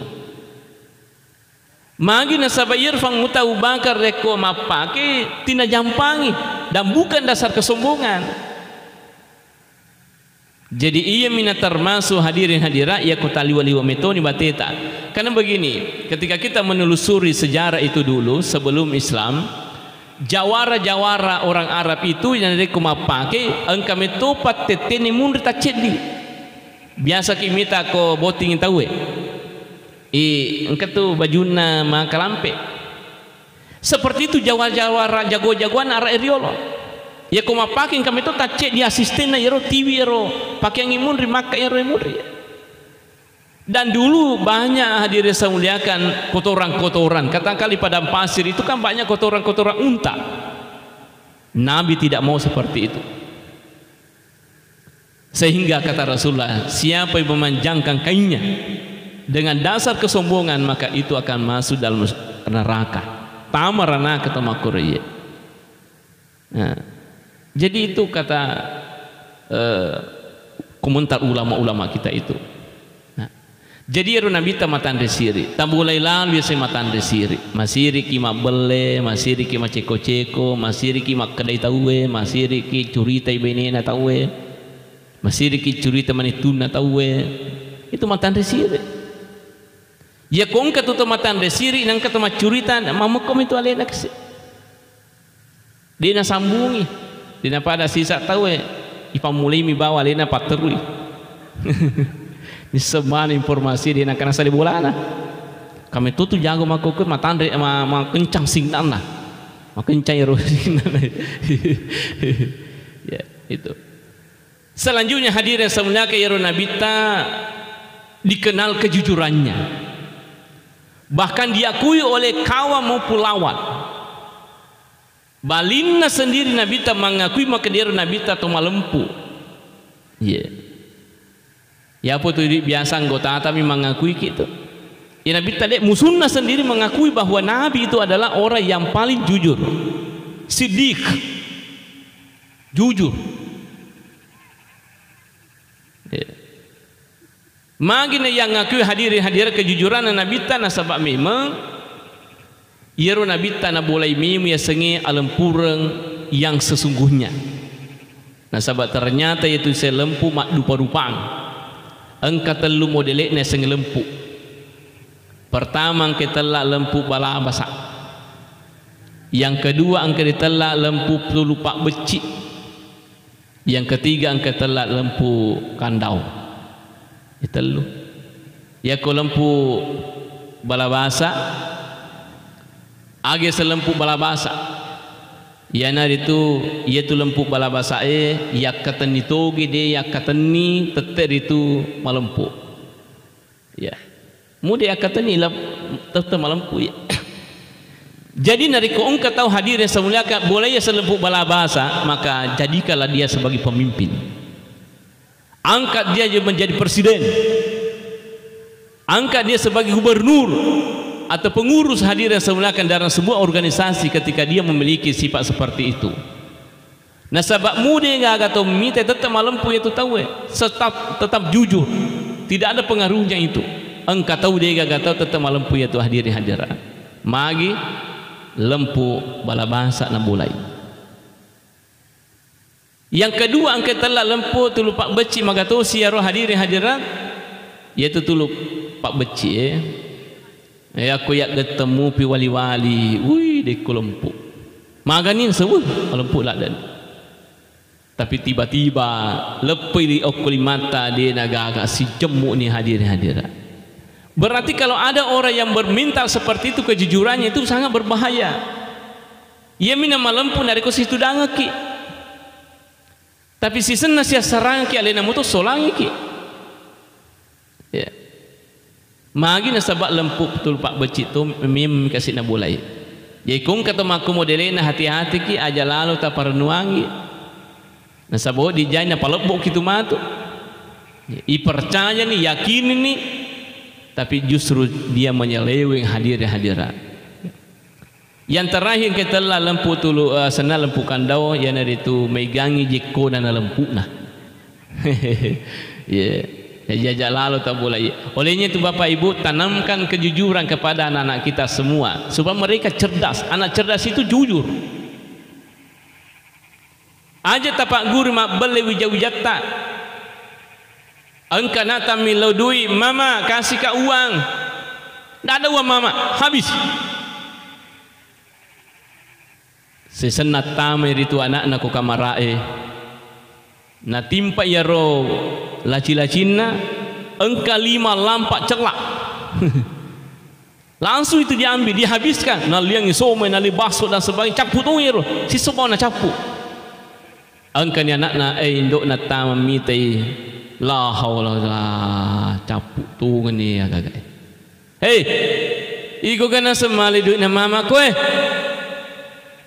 Magi nasaba iyaro Panguta Abu Bakar rekko mappake, tinajampangi dan bukan dasar kesombongan. Jadi, iyami na termasuk hadirin hadirat, iya ko taliwa-liwa metoni bateta. Karena begini, ketika kita menelusuri sejarah itu dulu, sebelum Islam, jawara-jawara orang Arab itu yang narekko mappake, engka metto pattetteni munri tacceddi. Biasa ki mita ko botting tauwe. I, engka tu bajunna makalampe. Seperti itu jawara-jawara, jago-jagoan arek riolo. Iya ko mappake engka metto tacceddi asistenna iyaro tiwi ero pakeangngi munri, makka ero munri. Dan dulu banyak, hadirin saya muliakan, kotoran-kotoran. Katakanlah di padang pasir itu kan banyak kotoran-kotoran unta. Nabi tidak mau seperti itu. Sehingga kata Rasulullah, "Siapa yang memanjangkan kainnya dengan dasar kesombongan, maka itu akan masuk dalam neraka." Tama ranaka tau makkoro iye. Nah, jadi itu kata, eh, komentar ulama-ulama kita itu. Nah, jadi ero Nabitta matanre siri, tabulai lalu yase matanre siri. Masiriki mabbelle, masiriki maceko-ceko, masiriki makkedai tauwe, masiriki curitai benena tauwe, masiriki curita manittunna tauwe. Itu matanre siri. Iya ko engka tu to matanre siri, nengka to maccurita, mamekko mi tu alena kese. De nasambungi, de napada sisa tauwe, ipammulaimi bawa alena patterui. Nisseng maneng informasi de nakana sale bolana. Kami tutu jago makkokkoe matanre, ma-, makencang signalna. Makencang ero signalna. Ya, itu. Selanjutnya, hadirin yang saya muliakan, iyaro Nabitta dikenal kejujurannya. Bahkan diakui oleh kawan maupun lawan. Balinna sendiri Nabitta mangakui makkeda iyaro Nabitta to malempu. Iya. Yapo tu biasa anggotata mi mangakui ki tu. Ya, Nabitta de, musunna sendiri mengakui bahwa Nabi itu adalah orang yang paling jujur. Siddiq. Jujur. Ya. Magi na yang ngakui hadirin hadirat kejujuran Nabitta, nasaba memang iyaro Nabitta nabolai memu yasengnge alempureng yang sesungguhnya. Nasaba ternyata iyatu se lempu maddupa-rupang. Engka tellu modele'na yasengnge lempu. Pertama, engka tella lempu balabasa. Yang kedua, engka ditella lempu tulu pabbecci. Yang ketiga, engka tella lempu kandau. Itellu. Yako lempu balabasa, age selempu balabasa. Iyanaritu, iyatu lempu balabasae yakkatenni togi, de yakkatenni tette ritu malempu. Ya. Mude akkatenni la-, tette malempu, ya. Jadi, narekko engka tau hadirin semuliakan, boleh ya selempu balabasa, maka jadikanlah dia sebagai pemimpin. Angkat dia menjadi presiden. Angkat dia sebagai gubernur atau pengurus, hadirin semuliakan, dalam sebuah organisasi ketika dia memiliki sifat seperti itu. Nasaba mude gaga to mita tette malempu iyatu tauwe, tetap, tetap jujur. Tidak ada pengaruhnya itu. Engka tau de gaga tau tette malempu iyatu, hadirin hadirat. Magi lempu balabasa nabolai. Yang kedua, engka tella lempu tulu pabbecci magatosi iyaro, hadirin hadirat. Iyatu tulu pabbecci e. Yakko yaggettemmupi wali-wali, ui, dekko lempu. Magani naseng, ui, malempu ladde. Tapi tiba-tiba leppoi li okko limatta, de nagaga sijemmu'ni, hadirin hadirat. Berarti kalau ada orang yang bermental seperti itu, kejujurannya itu sangat berbahaya. Iyami namalempu narekko situdangekki. Tapi sisenna siassarangki alena muto solangiki. Ya. Magi nasaba lempu tulu pabbecci to memeng kasi nabolai. Jadi ko engka to makko modelena, hati-hatiki, aja lalo taparennuangi. Nasaba wedding jai napalebboki tu matu. Ipercayani, yakinini, tapi justru dia menyeleweng, hadirin hadirat. Yang terakhir, engka tella lempu tulu, eh, senna lempu kandau, iyanaritu maegangngi jekkona na lempu'na. Iya. Jaji aja lalo tabolai. Olehnya itu, Bapak Ibu, tanamkan kejujuran kepada anak-anak kita semua, supaya mereka cerdas. Anak cerdas itu jujur. Aja tapagguru mabbelle wija-wijatta. Engka ana'ta millau dui, "Mama, kasih ka uang." "Ndak ada uang, Mama, habis." Sisenna tamai ritu ana'na ko kamara'e. Natimpa iyaro laci-lacinna, engka lima lampa cella. Langsung itu diambil, dihabiskan. Nalliangi somai, nalli basso dan sebagainya, cappu to iyaro. Sisobawa nacappu. Engkani ana'na, eh, indo'na tama mitai. La haula wala, cappu tongeni agagae. "Hei, iko ga naseng male dui'na mama koe?"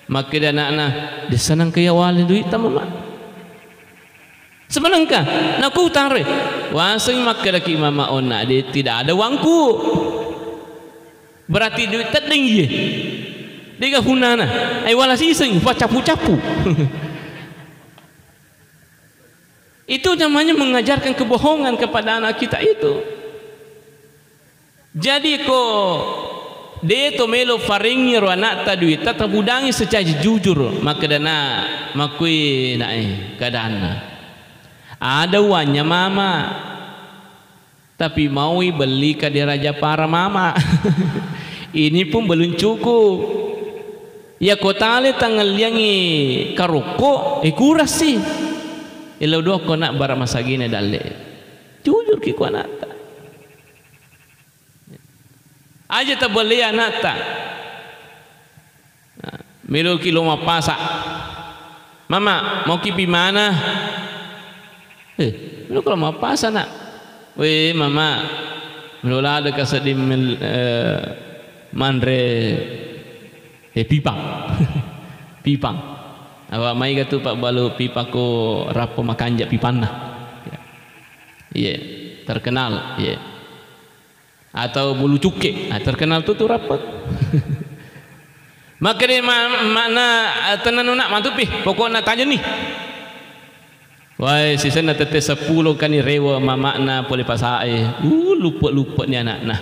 Makkeda ana'na, "Dessa nengka iya wale dui'ta, Mama." "Semenengka?" "Nako utaroi." Waseng makkedaki mama onna, "De, tidak ada uangku." Berarti duit teddeng iye. Dega hunana. Ai wala siseng, upacapu-capu. Itu namanya mengajarkan kebohongan kepada anak kita itu. Jadi ko de to melo farengi ro anakta duitta, tabudangi secara jujur. Makkedana, makkui nae keadaanna. Ada uangnya mama. Tapi maui beli ka diraja para mama. Ini pun belum cukup. Iya ko tale tangelliangi karokko, eh, kurassi. Elo dokko nak bara masagina dalle. Jujur ki ko anakta. Aja tabelle anakta. Nah, meloki lo mappasa. "Mama, mauki pi mana?" "Eh, meloki lo mappasa, Nak." "Weh, Mama, melo ladeka sedding mel-, eh, manre, eh, pipang." Pipang. Apa maega tu pabbalu pipako rappo makanja pipanna. Iya, terkenal, iya. Atau bulu cukke, ah, terkenal tu, tu rapet. Makkeda ma-, makna, ah, tenna nuna matupi, pokokna tajeni. Wae, sisenna tette seppulo kani rewe mama'na pole pasae. Uh, luppe-luppe ni anakna.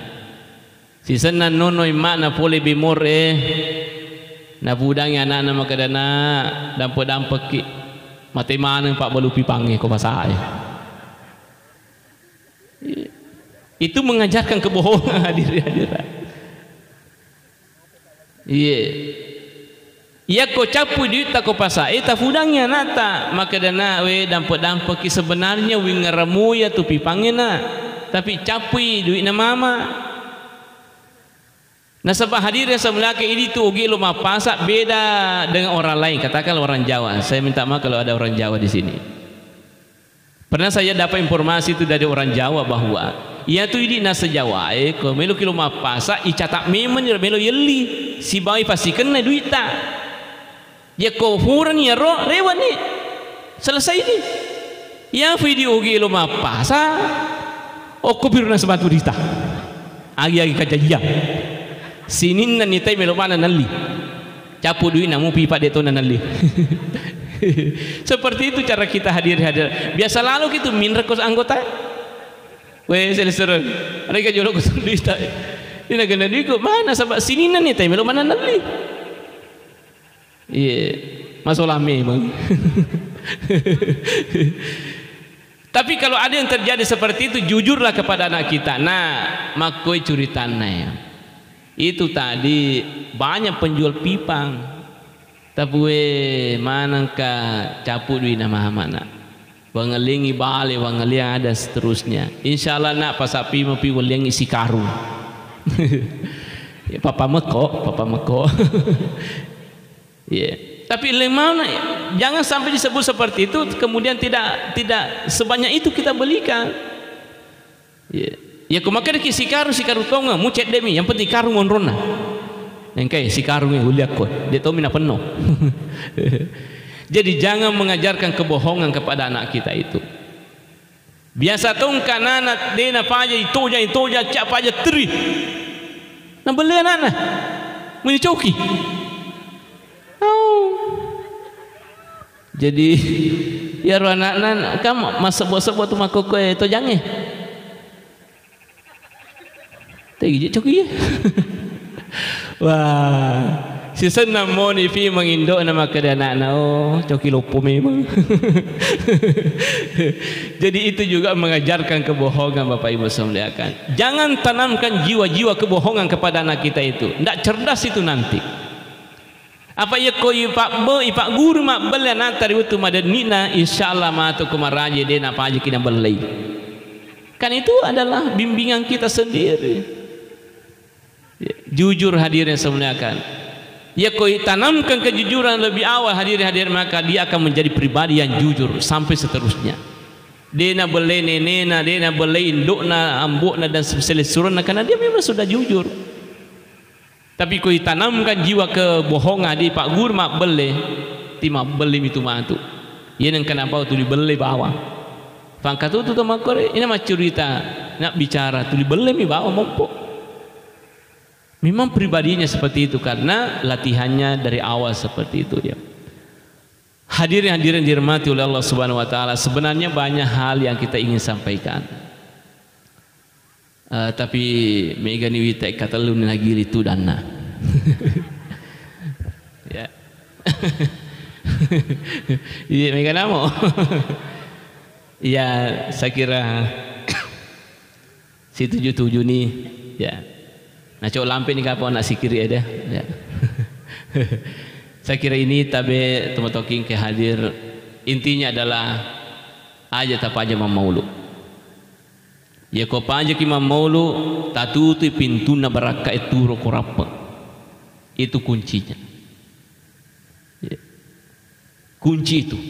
Sisenna nonoi makna pole bemore. Napudangi anakna makkedana, "Dampe-dampekki. Mate maneng pabbalu pipangnge ko pasae." Itu mengajarkan kebohongan, hadirin hadirat. Iya. Iyakko cappui duitta ko pasae, tafudangi anakta, makkedana, "We, dampe-dampeki, sebenarnya wingngeremu ya tu pipangnge, Nak. Tapi cappui duitna mama." Nasaba hadirin yang saya muliakan, idi tu ogi lo mappasa beda dengan orang lain. Katakan orang Jawa. Saya minta maaf kalau ada orang Jawa di sini. Pernah saya dapat informasi itu dari orang Jawa bahwa iya tu idi nasa Jawa e, ko melo ki lo mappasa, icata memang melo yelli sibawa pasikenna duitta. Yakko furani iyaro, rewe'ni. Selesai ni. Iya video ogi lo mappasa, okko biru nasaba tu rita. Agi-agi kajajia. Sininna nitai melo mana nalli. Cappu dui'na mupi padde tona nalli. Seperti itu cara kita hadir-hadir. Biasa lalu gitu minrek ko anggota. Weh, selesai. Ada jolo ko dui'ta. Ini kena duit ko mana, sabab sininna nitai melo mana nalli. Iya, masalah memang. Tapi kalau ada yang terjadi seperti itu, jujurlah kepada anak kita. Nah, makkoi curitanna ya. Itu tadi banyak penjual pipang. Tapi we manengka capu duina mama, Nak. Wangellingi bale, wangelliang ada seterusnya. Insya Allah, Nak, pasappi mapi welliangi sikarung. Ya, papa meko, papa meko. Iya. Tapi lemana, jangan sampai disebut seperti itu, kemudian tidak, tidak sebanyak itu kita belikan. Iya. Ya, ko makkeda ki sikarung, sikarung tonga, mu cedde mi, yang penting karung onronna. Engkai sikarung e uliakko, de tomi napenno. Jadi jangan mengajarkan kebohongan kepada anak kita itu. Biasa tongka nana de napaja itoja, itoja, ca paja teri. Nabelle anakna. Muni coki. Oh. Jadi, iyaro anakna kan massebbo-sebbo tu makkokkoe tojangnge. Tegi je coki ye. Wah, Sisenna moni fi mengindo'na makkeda ana'na, "Oh, coki loppo memang." Jadi itu juga mengajarkan kebohongan, Bapak Ibu saya muliakan. Jangan tanamkan jiwa-jiwa kebohongan kepada anak kita itu. Ndak cerdas itu nanti. Apa iya ko ipabbe-, ipagguru mabbelle anata ri wettu madenni'na, insya Allah matu ko maraja de napajaki nabellei. Kan itu adalah bimbingan kita sendiri. Ya, jujur hadirin yang saya muliakan. Ya, ko itanamkan kejujuran lebih awal hadirin, hadirin, maka dia akan menjadi pribadi yang jujur sampai seterusnya. De nabellei nenena, de nabellei indokna, ambokna, dan selessurenna, karena dia memang sudah jujur. Tapi ko itanamkan jiwa kebohongan, di pagguru mabbelle, ti mabbelle mitu matu. Iya nengka napau tuli belle bawang. Pangkatutu to makkore, ina maccurita, nak bicara, tuli belle mi bawang mompo. Memang pribadinya seperti itu karena latihannya dari awal seperti itu, ya. Hadirin, hadirin dirahmati oleh Allah Subhanahu wa Ta'ala, sebenarnya banyak hal yang kita ingin sampaikan. Eh, tapi megani wita katellu nagili tudanna. Ya. Iya, mega namo. Ya, saya kira situju-tuju ni, ya. Nah, cok lampe ni kapang nak sikiri ada, ya. Saya kira ini tabe teman-teman ke hadir. Intinya adalah aja tapaja mammaulu. Ya, ko pajaki mammaulu, tatutui pintunna barakka e turo ko rappe. Itu kuncinya. Ya. Kunci itu.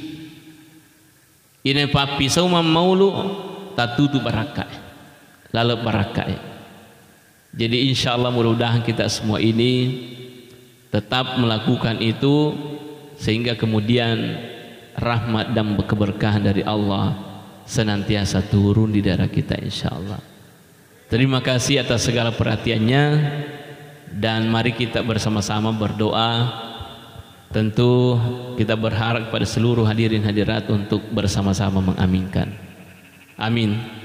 Ina pappisau mammaulu, tatutu barakka e. Laleng barakka e. Jadi, insya Allah, mudah-mudahan kita semua ini tetap melakukan itu, sehingga kemudian rahmat dan keberkahan dari Allah senantiasa turun di daerah kita, insya Allah. Terima kasih atas segala perhatiannya, dan mari kita bersama-sama berdoa. Tentu kita berharap kepada seluruh hadirin hadirat untuk bersama-sama mengaminkan. Amin.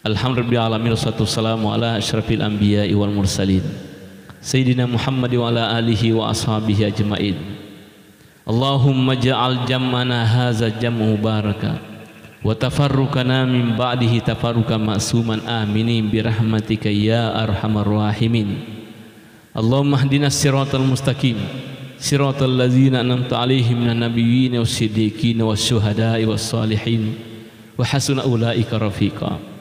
Alhamdulillah alamin, wassalatu wassalamu ala asyrafil anbiya wal mursalin, Sayyidina Muhammad wa ala alihi wa ashabihi ajmain. Allahumma ja'al jam'ana haza jam'an mubaraka, wa tafarruqana min ba'dihi tafarruqan ma'suman, aminin, birahmatika ya arhamar rahimin. Allahumma hdina siratal mustaqim, siratal ladzina an'amta alaihim minan nabiyyin was siddiqin was syuhada'i was salihin, wa hasuna ulaika rafiqa.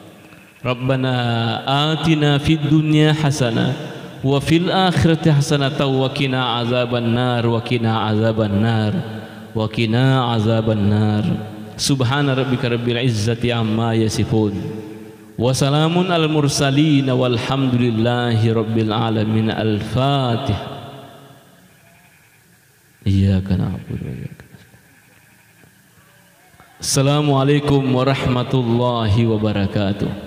Rabbana atina fid dunya hasanah, wa fil akhirati hasanatan, wa qina azaban nar, wa qina azaban nar, wa qina azaban nar. Subhana rabbika rabbil izzati amma yasifun. Wa salamun al mursalin, walhamdulillahi rabbil alamin. Al-Fatihah. Iyyaka na'budu wa iyyaka nasta'in. Assalamualaikum warahmatullahi wabarakatuh.